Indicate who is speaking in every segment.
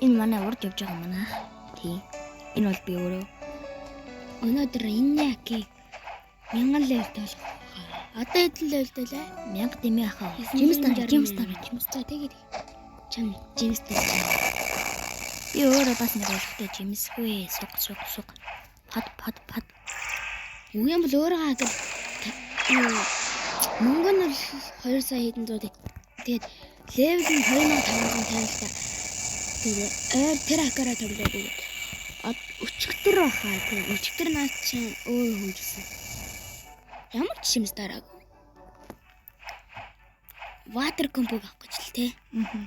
Speaker 1: Энэ манай урд явж байгаа манайх. Тий. Энэ бол би өөрөө.
Speaker 2: Өнөөдөр энэ акийг 1000 level тэй болох. Одоо хэдэн level тэй лээ?
Speaker 1: 1000 дэмий ахаа. Жимс дараа, жимс дараа, жимс.
Speaker 2: За тэгээд чам жимс дээр.
Speaker 1: Би өөрөө бас нэг болготой жимсгүй. Суг суг суг. Пад пад пад.
Speaker 2: Үгүй юм бол өөрөө хакер юу мөнгө нь бол 2 сая хэдэн зуун тэгээд level нь 2550 л та. Тэгээд ойр тэр хакераа тоглоогүй. Өчигдөр баха тийм өчигдөр наад чинь өөр хөгжүүлсэн. Ямар ч шимс дараагүй. Water combo авах гэж л те.
Speaker 1: Аа.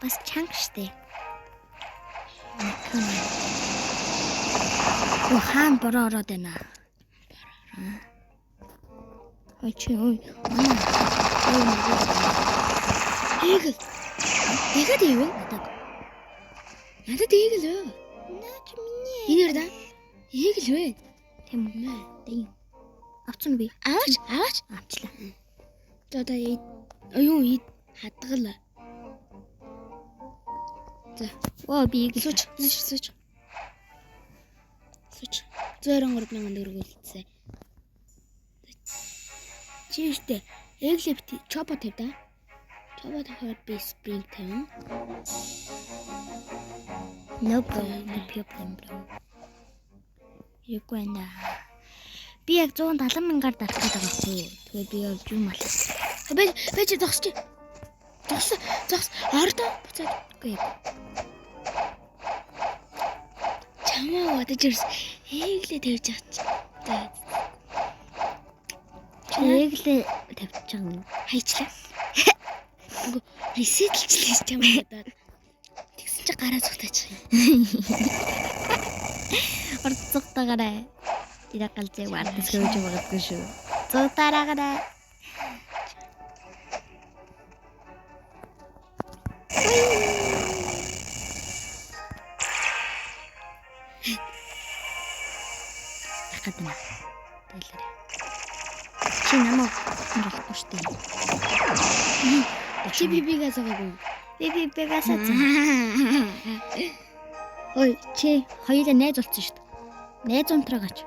Speaker 1: Бас чанга штэ. Оо хаан бороо ороод байна. Ой чи ой. Манай. Ой нэг.
Speaker 2: Eagle. Тэгэхэд eagle
Speaker 1: Надад.
Speaker 2: Надад eagle өө.
Speaker 1: Наа чи миний.
Speaker 2: Энэ өөр да. Eagle вэ?
Speaker 1: Тийм үү? Тийм. Авцсан би.
Speaker 2: Аваач, аваач.
Speaker 1: Авчлаа.
Speaker 2: За одоо юу ид хадгал. За,
Speaker 1: Оо би eagle.
Speaker 2: сууч, сууч, сууч. Сууч. 123 мянган төгрөг үлдсэн. Чи штэ Eagle чопо тавь да. Чопо тавихаар би spring тавина.
Speaker 1: No problem, no problem bro. Юугүй байна. Би яг 170 мянгаар дарах гэдэг байгаа байхгүй юу? Тэгээд би явж юм алах.
Speaker 2: Бэж бэж зогсож. Зогс зогс ордоо буцаад
Speaker 1: Үгүй.
Speaker 2: Чамаа бодож ирсэн. Эглээ тавьж авч. За.
Speaker 1: Эглээ тавьчих юм.
Speaker 2: Хайчлаа. Үгүй ресетлчлээ чамаа бодоод. Тэгсэн чи гараа зүгтаачих юм.
Speaker 1: Орд цугтаагаарай. Ирэг галзуу вардас хөөж магадгүй шүү. Цугтаараагаарай. Яхад юм. Тайлаарай. Чи намайг болохгүй шүү дээ.
Speaker 2: Чи би бигээ зогоогүй.
Speaker 1: Би би бигасаа. Ой, чи хоёулаа найз болсон шүү дээ. Найз унтраагач.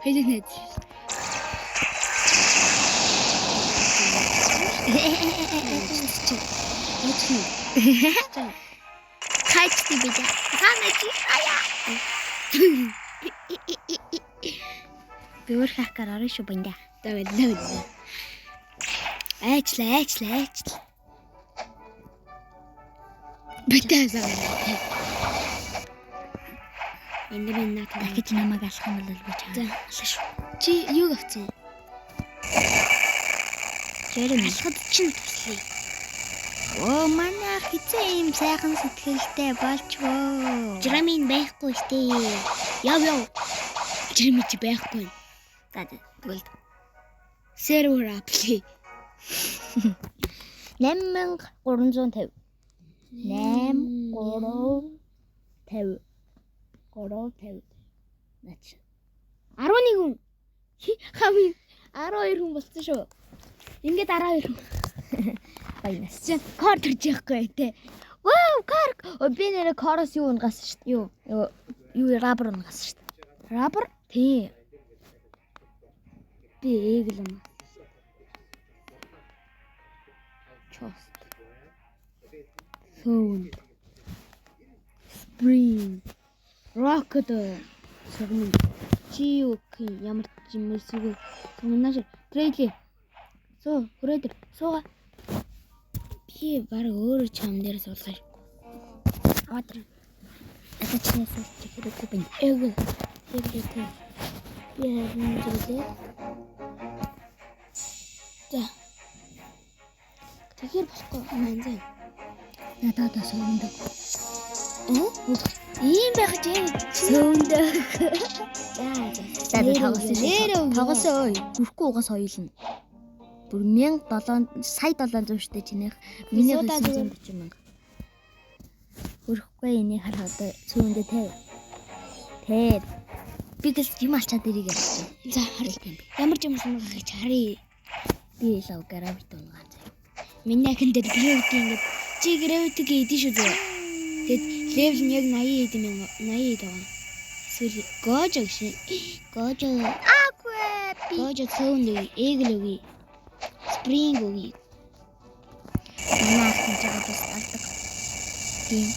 Speaker 2: Хоёулаа найз. Чи. Яаж юм?
Speaker 1: Хайчти би. Хаана чи? Аяа. Би өөр хакаар орно шүү бинда.
Speaker 2: За байлаа байлаа. Айчлаа айчлаа айчлаа. Битээ зогоо. Энд би наа
Speaker 1: Дахиж намайг алах юм бол би чам.
Speaker 2: За.
Speaker 1: Алах шүү.
Speaker 2: Чи юуг авсан?
Speaker 1: Жереми.
Speaker 2: Алхад чинь туслая.
Speaker 1: Оо манай хизээ ийм сайхан сэтгэлтэй болчвоо.
Speaker 2: Жирамин байхгүй штэ. Яв яв. Жирами чи байхгүй.
Speaker 1: За тэгвэл
Speaker 2: Сервер апли.
Speaker 1: 8350. 8 3 50. 3 50. Наач.
Speaker 2: 11 хүн. Хами 12 хүн болсон шүү. Ингээд 12 хүн.
Speaker 1: Баянаас.
Speaker 2: Чи кор төрж явахгүй те.
Speaker 1: Вау, кар. Би нэрэ корос юу унгасан шүү дээ. Юу? Юу рабер унгасан шүү дээ.
Speaker 2: Рабер?
Speaker 1: Тий.
Speaker 2: Би ээгэл юм. Chost. Sound. Spring. Rocket. Согмон. Чи юу гэх юм? Ямар ч юм сүг. Согмон нааш. Трейли. Суу, хүрээдэр. Сууга. Би баг өөрөө чам дээр суулгах.
Speaker 1: Аваад ир. Надад чиний суулчих хэрэггүй байна.
Speaker 2: Ээгэл. Ээгэл тэ. Би харин зүрлээ. За. Тэгэхээр болохгүй. Манзай.
Speaker 1: Надад одоо суудаг.
Speaker 2: Оо? Ийм байх чи
Speaker 1: Суудаг.
Speaker 2: За за.
Speaker 1: За тоглосон шүү. Тоглосон ой. Хүрхгүй угаас хоёулна. Бүр 1700 сая 700 штэ чинийх. Миний 940 мянга. Хүрхгүй энийг харах одоо сүүндээ 50. Тэр. Би гэл юм алчаад ирийг ярьчих.
Speaker 2: За харъя. Ямар ч юм сонирхох гэж харъя.
Speaker 1: Би лав gravity унгаан заяа.
Speaker 2: Миний ахин дээр gravity ингээд чи gravity-г идэв шүү зөө. Тэгэд level нь яг 80 эд юм 80 эд байгаа. Эсвэл Gojo гэж. Gojo
Speaker 1: Aqua.
Speaker 2: Gojo цөөн өгье, Eagle өгье. Spring өгье.
Speaker 1: Манай ах гэж байгаа бас алдаг. Тийм.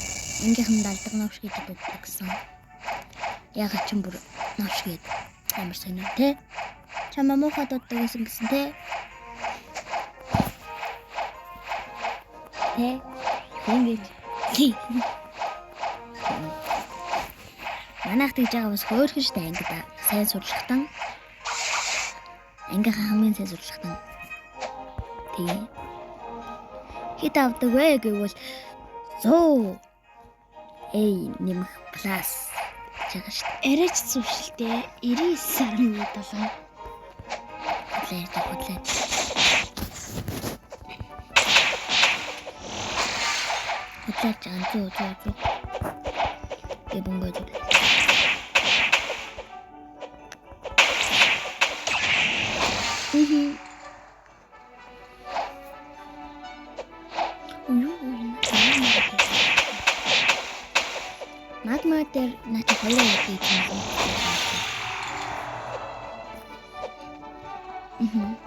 Speaker 1: Ангийнхан далдаг новш гэж дууддаг гэсэн. Ягаад ч юм бүр новш гээд амар сонио те. Чамаа муухай дууддаг гэсэн гэсэн те. Тэ. Ингэж. Манай ах тэгж байгаа бас хөөрхөн штэ ангид сайн сурлагтан. Ангийнхаа хамгийн сайн сурлагтан. Тийм. Хэд авдаг вэ гэвэл 100 A нэмэх плюс гэж байгаа шүү дээ.
Speaker 2: Арайч зөвшөлтэй 99.7.
Speaker 1: Худлаа ярьж худлаа. Худлаа ярьж байгаа 100 100 100. Би бөнгө зүг.
Speaker 2: Мм.
Speaker 1: Юу юм. Магма дээр наа чи хоёр явдаг юм. Мм.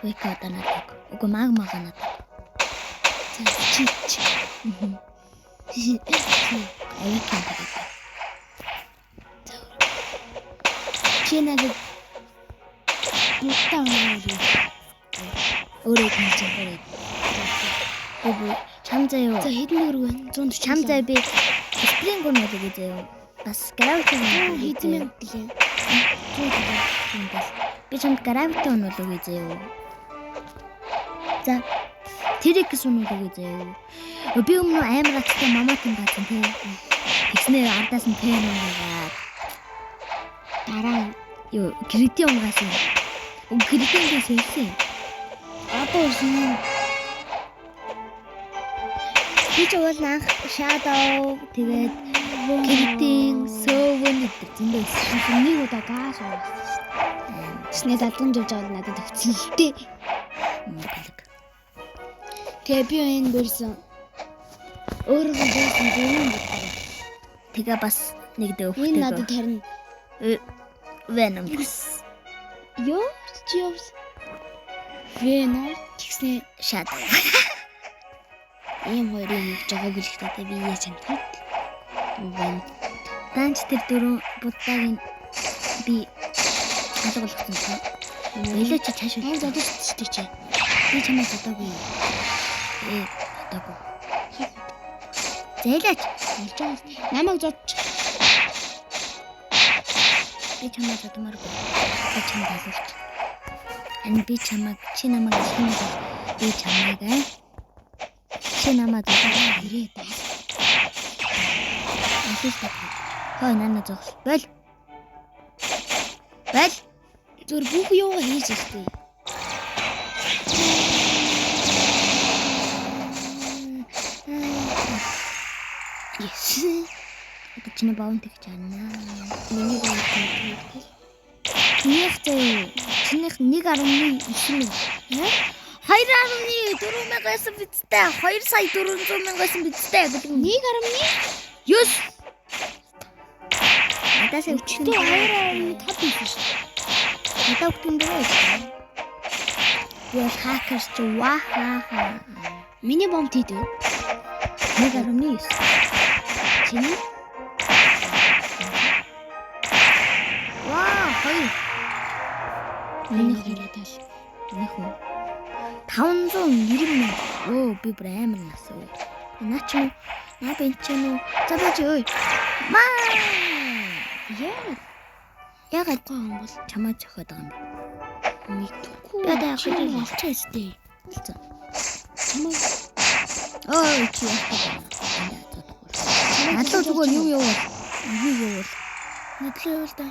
Speaker 1: Квека одоо надад. Үгүй магмага надад.
Speaker 2: За чи чи.
Speaker 1: Мм. Авакин тэгээд.
Speaker 2: Чи надад будаа унаа.
Speaker 1: Өөрөө хийж байгаа. Үгүй чам заяа.
Speaker 2: За хэдэн төгрөг вэ? 140.
Speaker 1: Чам заяа би спринг унаа гэж заяа. Бас gravity унаа
Speaker 2: хэдэн мянга гэлээ?
Speaker 1: 170. Би чамд gravity унаа гэж заяа. За T-Rex унаа гэж заяа. Би өмнө амар аттай маматын баасан тий. Тэгснээр ардаас нь пен унаагаад
Speaker 2: Дараа нь
Speaker 1: юу кредит унгаасан. Кредитээс хэлсэн.
Speaker 2: одоо ирсэн.
Speaker 1: Би ч уул анх Shadow тэгээд кредитийн сөвөн өдр зөндөө өссөн.
Speaker 2: Нэг удаа газ уусан шүү дээ. Тэснэ залгамж явж байгаа надад өгсөн л дээ.
Speaker 1: Мундаг.
Speaker 2: Тэгээ би энэ бэрсэн. Өөрөөр бэрсэн дөрөв бодлоо.
Speaker 1: Тэгээ бас нэг дөө
Speaker 2: Энэ надад харин
Speaker 1: Venom.
Speaker 2: ёо чи явс. Venom тэгснэ
Speaker 1: Shadow.
Speaker 2: ийм хоёр юм өгч байгааг л ихтэй би яаж чадах вэ?
Speaker 1: Данч тэр дөрөв буддагийн би алга болгосон юм. Билээ чи цааш
Speaker 2: Амар зодож шүү дээ чи.
Speaker 1: Би чамайг зодоогүй. Зодоогүй. Зээлээч.
Speaker 2: Болж байгаа. Намайг зодч.
Speaker 1: Би чамайг зодмооргүй. Би чамд алуулч. Ань би чамайг чи намайг алах юм бол би чамайг аа. Чи намайг зодоо.
Speaker 2: Ирээ даа.
Speaker 1: Алуулж та. Хой нана зогс. Бол. Бол.
Speaker 2: Зүр бүх юугаа хийж штэ.
Speaker 1: Yes. Одоо чиний бовн тэгж байна.
Speaker 2: Миний боо.
Speaker 1: Чинийх зөө. Чинийх 1.9 мянга. 2.4 мянга байсан бидтэй. 2 сая 400 мянга байсан бидтэй гэдэг нь
Speaker 2: 1.9
Speaker 1: Надаас
Speaker 2: Өчтөө 2.5 байсан шүү дээ.
Speaker 1: Надад өгдөг юм даа. Би бол хакер чи ваа ха ха.
Speaker 2: Миний бомб тийд вэ?
Speaker 1: 1.9.
Speaker 2: Чиний
Speaker 1: Ваа, хоёр.
Speaker 2: миний хоёроо тал.
Speaker 1: Минийх үү? 590 мянга. Өө би бүр амар нас өө. Наа чи юу? Наа би энэ ч юм уу? За байж ой. Маа.
Speaker 2: Яа,
Speaker 1: Ягаад
Speaker 2: гоо юм бол
Speaker 1: чамаа зөхиод байгаа юм бэ?
Speaker 2: мэдхгүй.
Speaker 1: Би одоо явах гэж байна.
Speaker 2: олчаа өстэй.
Speaker 1: За.
Speaker 2: Чамайг
Speaker 1: Ой чи яах вэ? Надлуу зүгээр юу явуул? Юу явуул?
Speaker 2: надлуу явуул да.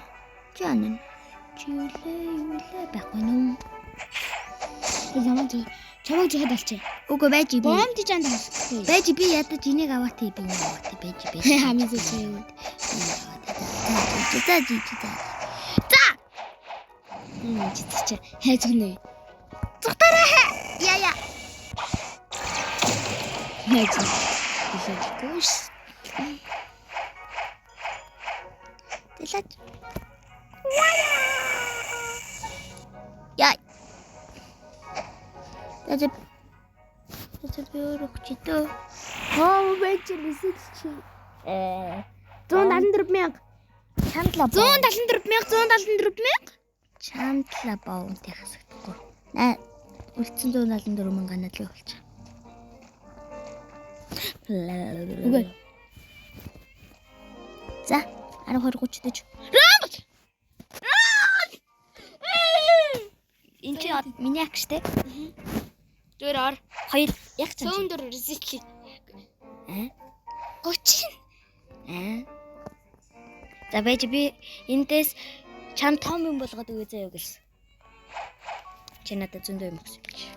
Speaker 1: Чи анаа. Чи юу лээ юу лээ байхгүй нүм.
Speaker 2: Би чамайг зөө чамайг зөхөд алчаа.
Speaker 1: Үгүй байж би.
Speaker 2: Бомб тийж анд авахгүй.
Speaker 1: Байж би ядаж энийг аваад тий би энийг аваад тий байж би.
Speaker 2: Хамгийн зөө чи юу.
Speaker 1: За за за за. За.
Speaker 2: Энэ чи хайж гинэ.
Speaker 1: Зүгтараа. Яа яа.
Speaker 2: Хайж. Билээгүй ш.
Speaker 1: Дэлэж. Яа. Тэжээ. Тэжээ би өөр өгч дөө.
Speaker 2: Хоо байж ресет чи. 174 мянга.
Speaker 1: Чамдла.
Speaker 2: 174 мянга 174 мянга.
Speaker 1: Чамдла боунт хасагдахгүй. Наа үлдсэн 174 мянга надлыг болчих.
Speaker 2: Үгүй.
Speaker 1: За 10 20 30 40.
Speaker 2: Рамбл.
Speaker 1: Энд чи миний ак штэ.
Speaker 2: Зүгээр ор.
Speaker 1: Хоёр яг чам.
Speaker 2: 104 ресет чи.
Speaker 1: Аа?
Speaker 2: 30.
Speaker 1: Аа. За байж би эндээс чам том юм болгоод өгөө заяа гэсэн. Чи надад зөндөө юм өгсөн чи.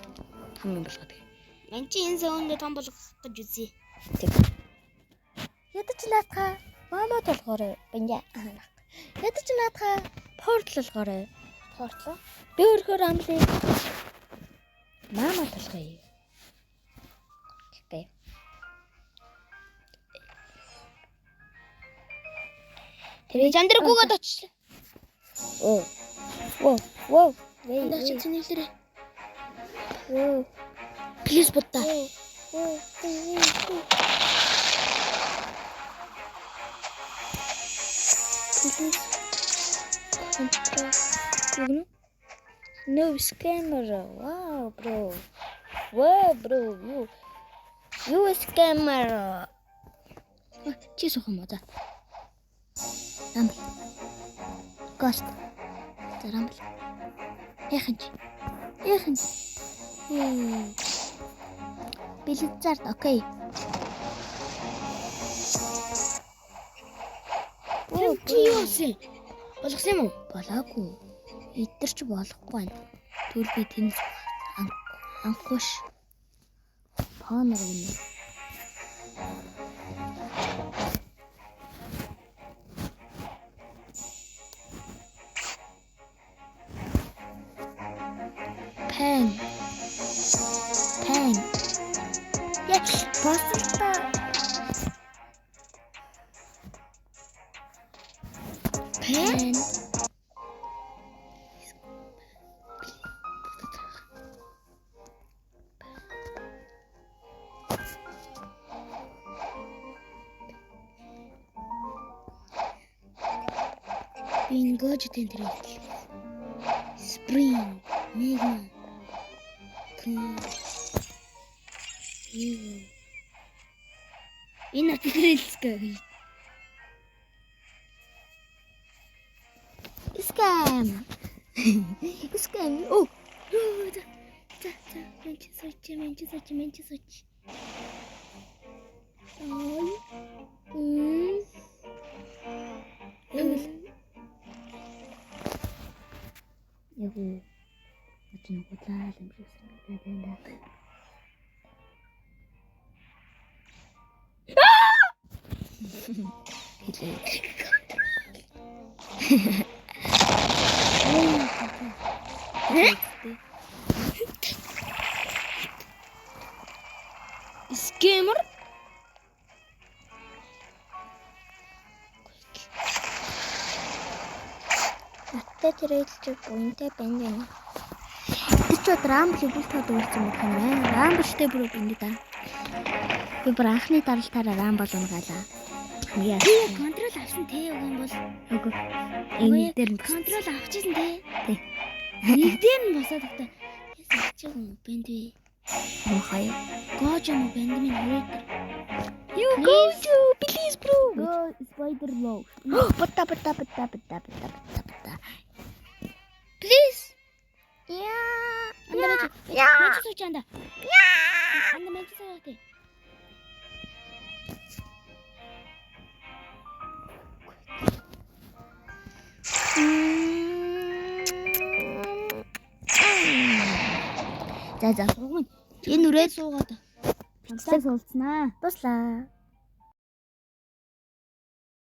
Speaker 1: Том юм болгоод өгье.
Speaker 2: Ман чи энэ зөөндөө том болгох гэж үзье.
Speaker 1: Тэг. Ядаж наадхаа мама толгоорой бинья. Ядаж наадхаа портал болгоорой.
Speaker 2: Портлоо.
Speaker 1: Би өөрөөр амлаа. Мама толгоё. Окей.
Speaker 2: Тэр жан дээр гүгээд очив.
Speaker 1: Оо. Воу, воу.
Speaker 2: Энд чи цэнэглэрээ.
Speaker 1: Воу.
Speaker 2: Плиз будда.
Speaker 1: Воу. Please. Control. Юу No scammer. Wow, bro. Wow, bro. You You a scammer. Чи суух юм уу за? Рамбл. Ghost. За Рамбл. Яхан чи? Яхан чи? Blizzard, окей.
Speaker 2: Тэр чи юу болсон? Болгосон юм уу?
Speaker 1: Болоогүй. Эдгэр чи болохгүй байна. Тэгвэл би тэнд анхуш. Панер гэнэ. Пен. Пен. Я босолта.
Speaker 2: Пен. Би энэ гож тэн тэр хэлээ. Spring, Mega, К. Юу. Энэ атгэрэлцгээ.
Speaker 1: Scam. Scam. Оо.
Speaker 2: За за за мен чи сууч, мен чи сууч, мен чи сууч. Ой. Мм.
Speaker 1: Яг уу. Чи нэг удаал юм шиг санагдаад байна. Хэлээ.
Speaker 2: Scammer.
Speaker 1: Надтай трээлж буянтай байна байна. Тэр чи Рамбл бүл тод үйлсэн мөх юм байна. Рамблтэй бүр бинд да. Би бүр анхны даралтаараа Рамбл унгаалаа. Хамгийн
Speaker 2: Би контрол авсан те үг юм бол
Speaker 1: Үгүй. Энэ дээр нь
Speaker 2: контрол авчихсан те.
Speaker 1: Тий.
Speaker 2: Нэг дээр нь босоод тахта. Яс авчих юм бэнд вэ?
Speaker 1: Мохой.
Speaker 2: Гож юм уу бэнд минь хүрээ дээр.
Speaker 1: You go to please bro.
Speaker 2: Go spider low.
Speaker 1: Бата бата бата бата бата бата бата.
Speaker 2: Please.
Speaker 1: Яа.
Speaker 2: Анда байж.
Speaker 1: Яа.
Speaker 2: Мэн чи сууч анда. Анда мэн чи суух те.
Speaker 1: За за.
Speaker 2: Суугмын.
Speaker 1: Энэ үрээд
Speaker 2: суугаад. Хамтаа суулцнаа.
Speaker 1: Туслаа.